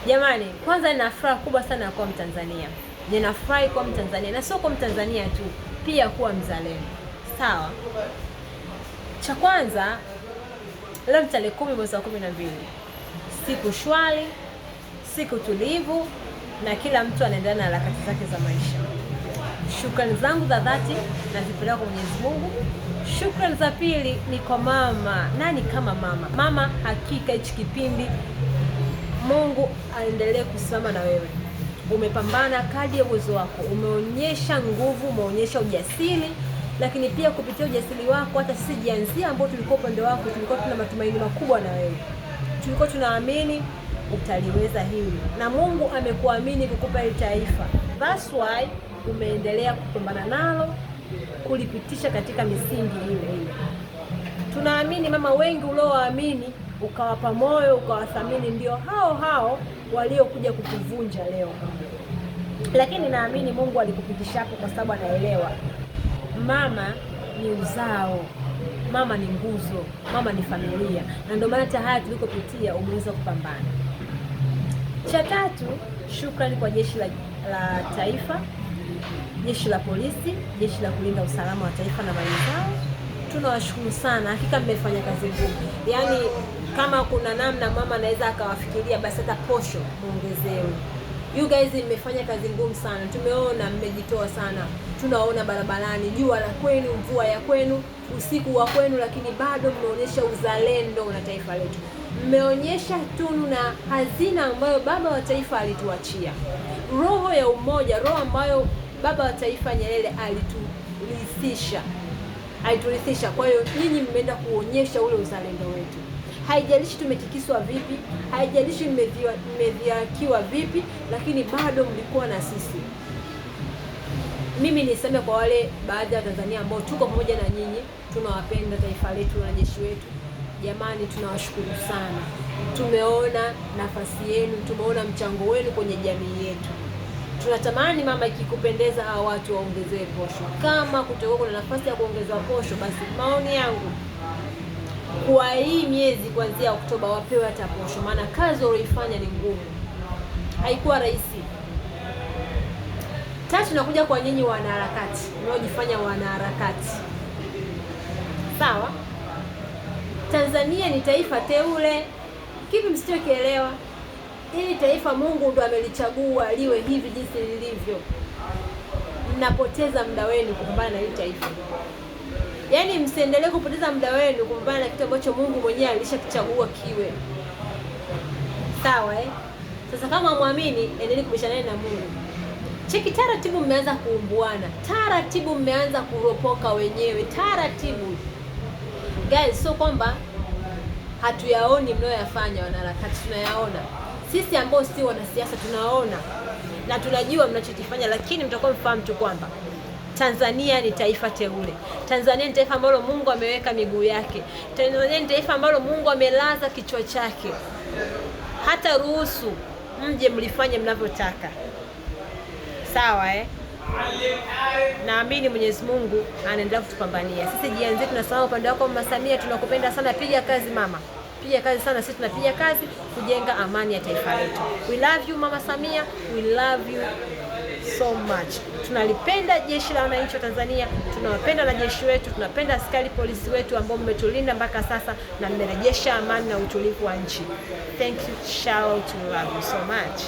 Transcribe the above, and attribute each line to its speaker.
Speaker 1: Jamani, kwanza nina furaha kubwa sana ya kuwa Mtanzania. Ninafurahi kuwa Mtanzania na sio kuwa Mtanzania tu, pia kuwa mzalendo. Sawa. Cha kwanza, leo tarehe 10 mwezi wa 12, siku shwari, siku tulivu, na kila mtu anaendelea na harakati zake za maisha. Shukrani zangu za dhati nazipeleka kwa Mwenyezi Mungu. Shukrani za pili ni kwa mama. Nani kama mama? Mama, hakika hichi kipindi Mungu aendelee kusimama na wewe. Umepambana kadri ya uwezo wako, umeonyesha nguvu, umeonyesha ujasiri, lakini pia kupitia ujasiri wako hata sisi Gen Z ambao tulikuwa upande wako, tulikuwa tuna matumaini makubwa na wewe, tulikuwa tunaamini utaliweza hili, na Mungu amekuamini kukupa hili taifa. That's why umeendelea kupambana nalo, kulipitisha katika misingi ile ile. Tunaamini mama, wengi uliowaamini ukawapa moyo ukawathamini, ndio hao hao waliokuja kukuvunja leo, lakini naamini Mungu alikupitisha hapo kwa sababu anaelewa mama ni uzao, mama ni nguzo, mama ni familia, na ndio maana hata haya tulikopitia umeweza kupambana. Cha tatu, shukrani kwa jeshi la taifa, jeshi la polisi, jeshi la kulinda usalama wa taifa na mali zao. Tunawashukuru sana, hakika mmefanya kazi ngumu. Yaani kama kuna namna mama anaweza akawafikiria, basi hata posho muongezewe. You guys mmefanya kazi ngumu sana, tumeona mmejitoa sana, tunaona barabarani, jua la kwenu, mvua ya kwenu, usiku wa kwenu, lakini bado mmeonyesha uzalendo na taifa letu. Mmeonyesha tunu na hazina ambayo baba wa taifa alituachia, roho ya umoja, roho ambayo baba wa taifa Nyerere aliturithisha, aliturithisha. Kwa hiyo nyinyi mmeenda kuonyesha ule uzalendo wetu. Haijalishi tumetikiswa vipi, haijalishi mmedhihakiwa vipi, lakini bado mlikuwa na sisi. Mimi niseme kwa wale baadhi ya Tanzania ambao tuko pamoja na nyinyi, tunawapenda taifa letu na jeshi wetu. Jamani, tunawashukuru sana. Tumeona nafasi yenu, tumeona mchango wenu kwenye jamii yetu. Tunatamani mama, ikikupendeza hawa watu waongezewe posho. Kama kutakuwa kuna nafasi ya kuongezewa posho, basi maoni yangu kwa hii miezi kuanzia Oktoba wapewe hata posho, maana kazi walioifanya ni ngumu, haikuwa rahisi. Tatu, nakuja kwa nyinyi wanaharakati mnaojifanya wanaharakati, sawa. Tanzania ni taifa teule, kipi msichokielewa? Hili taifa Mungu ndo amelichagua liwe hivi jinsi lilivyo. Mnapoteza muda wenu kupambana na hili taifa. Yaani msiendelee kupoteza muda wenu kupambana na kitu ambacho Mungu mwenyewe alishakichagua kiwe. Sawa eh? Sasa kama muamini, endelee kubishana na Mungu. Cheki taratibu, mmeanza kuumbuana taratibu, mmeanza kuropoka wenyewe taratibu. Guys, sio kwamba hatuyaoni mnayoyafanya wanaharakati, tunayaona. Sisi ambao si wanasiasa tunaona na tunajua mnachokifanya, lakini mtakuwa mfahamu tu kwamba Tanzania ni taifa teule. Tanzania ni taifa ambalo Mungu ameweka miguu yake. Tanzania ni taifa ambalo Mungu amelaza kichwa chake. Hata ruhusu mje mlifanye mnavyotaka. Sawa eh? Naamini Mwenyezi Mungu anaendelea kutupambania sisi. Gen Z tunasimama upande wako Mama Samia, tunakupenda sana. Piga kazi mama, piga kazi sana. Sisi tunapiga kazi kujenga amani ya taifa letu. We love you Mama Samia, we love you so much. Tunalipenda jeshi la wananchi wa Tanzania, tunawapenda wanajeshi wetu, tunapenda askari polisi wetu ambao mmetulinda mpaka sasa na mmerejesha amani na utulivu wa nchi. Thank you, shout out, we love you so much.